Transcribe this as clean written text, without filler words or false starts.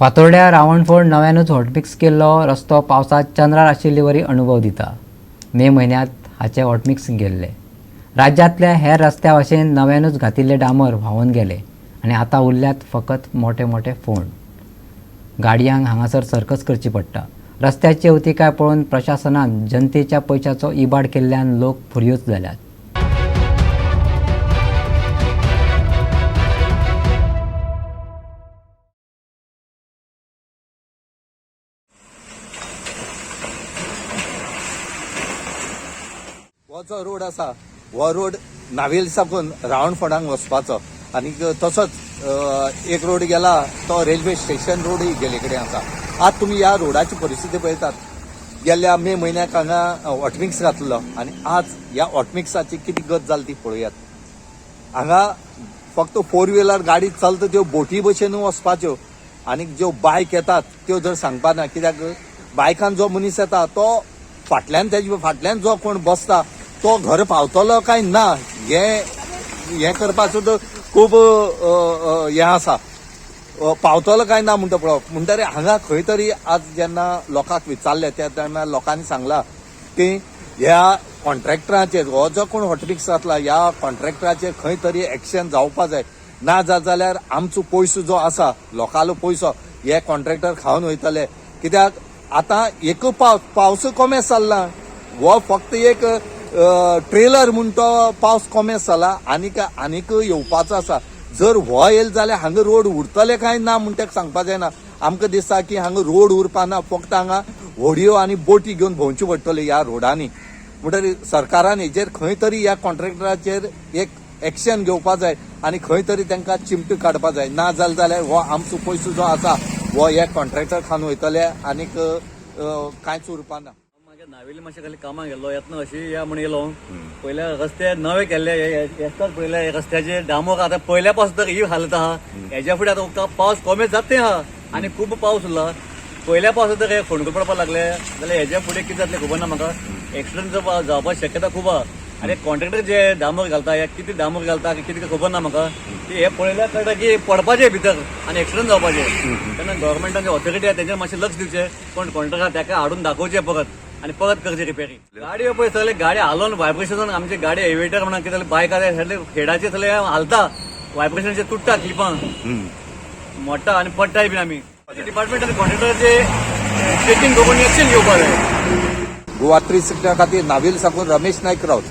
फातोर्ड्या रावणफोंड नव्यानूच हॉटमिक्स केल्लो रस्तो पावसांत चंद्रार आशिल्ले वरी अणभव दिता. मे म्हयन्यांत हाचें हॉटमिक्सिंग केल्लें. राज्यांतल्या हेर रस्त्या भशेन नव्यानूच घातिल्ले डांबर व्हांवन गेले आनी आतां उरल्यात फकत मोटे मोटे फोंड. गाडयांक हांगासर सर्कस करची पडटा. रस्त्याची अवतिकाय पळोवन प्रशासनान जनतेच्या पयशाचो इबाड केल्ल्यान लोक फुर्योज जाल्यात. हो जो रोड आसा हो रोड नावेल साकून रावणफोंडांक वचपाचो आनी तसोच एक रोड गेला तो रेल्वे स्टेशन रोडूय गेले कडेन आसा. आज तुमी ह्या रोडाची परिस्थिती पळयतात. गेल्ल्या मे म्हयन्याक हांगा हॉटमिक्स घातलो आनी आज ह्या हॉटमिक्साची कितें गत जाली ती पळयात. हांगा फक्त फोर व्हिलर गाडी चलता त्यो बोटी भशेन वचपाच्यो आनी ज्यो बायक येतात त्यो जर सांगपा ना, कित्याक बायकान जो मनीस येता तो फाटल्यान तेजे फाटल्यान जो कोण बसता तो घर पावतलो काय ना हें हें करपाचो तर खूब हें आसा. पावतलो काय ना म्हणटा पळोवप. म्हणटरी हांगा खंय तरी आज जेन्ना लोकांक विचारलें त्या तेन्ना लोकांनी सांगलां की ह्या कॉन्ट्रॅक्टराचेर हो जो कोण हॉटमिक्स जातला ह्या कॉन्ट्रॅक्टराचेर खंय तरी एक्शन जावपा जाय. ना जात जाल्यार आमचो पयसो जो आसा लोकांलो पयसो हे कॉन्ट्रॅक्टर खावन वयतले. कित्याक आतां एक पावस कोमेस चल्ला, हो फक्त एक ट्रेलर म्हूण तो पावस कोमेस जाला आनीक आनीक येवपाचो आसा. जर हो येयलो जाल्यार हांगा रोड उरतले काय ना म्हूण तेका सांगपा जायना. आमकां दिसता की हांगा रोड उरपा ना, फक्त हांगा व्हडयो आनी बोटी घेवन भोंवच्यो पडटल्यो ह्या रोडांनी. म्हणटरी सरकारान हेजेर खंय तरी ह्या कॉन्ट्रॅक्टराचेर एक एक्शन घेवपा जाय आनी खंय तरी तांकां चिमटी काडपा जाय. ना जालें जाल्यार हो आमचो पयसो जो आसा हो हे कॉन्ट्रॅक्टर खावन वयतले आनीक कांयच उरपा ना. मागीर नावेली मातशें खाली कामाक गेल्लो, येतना अशी या म्हण येयलो. पयल्या रस्ते नवे केल्ले येसताच पयल्या रस्त्याचे डांबर आतां पयल्या पासून तर ही हालत आहा. हेज्या फुडें आतां पावस कमी जाता आहा आनी खूब पावस उरला. पयल्या पावसात तर हे फोंडकुल पडपाक लागले जाल्यार हेज्या फुडें कितें जातलें खबर ना म्हाका. एक्सिडंट जावपाची शक्यता खूब आहा. आनी कॉन्ट्रॅक्टर जे डांबर घालता हे कितें डांबर घालता कितें खबर ना म्हाका. ते हे पळयल्यार कळटा की पडपाचे भितर आनी एक्सिडंट जावपाचे. तेन्ना गव्हर्मेंटान जे ऑथॉरिटी आहा तेंचेर मातशें लक्ष दिवचें. कोण कॉन्ट्रॅक्टर आहा ताका हाडून दाखोवचें परत आनी परत करचे रिपेरींग. गाडयो पळय सगळे गाडी हालोवन व्हायब्रेशन आमची गाडी एविएटर म्हणा कितें बायकार सगळे खेडाचे सगळे हालता, व्हायब्रेशनाचे तुट्टा क्लिपां मोडटा आनी पडटाय बीन. आमी डिपार्टमेंट आनी कॉन्ट्रॅक्टराचे चेकींग करून एक्शन घेवपाक जाय. गोवा 360 खातीर नावेल साकून रमेश नायक राऊत.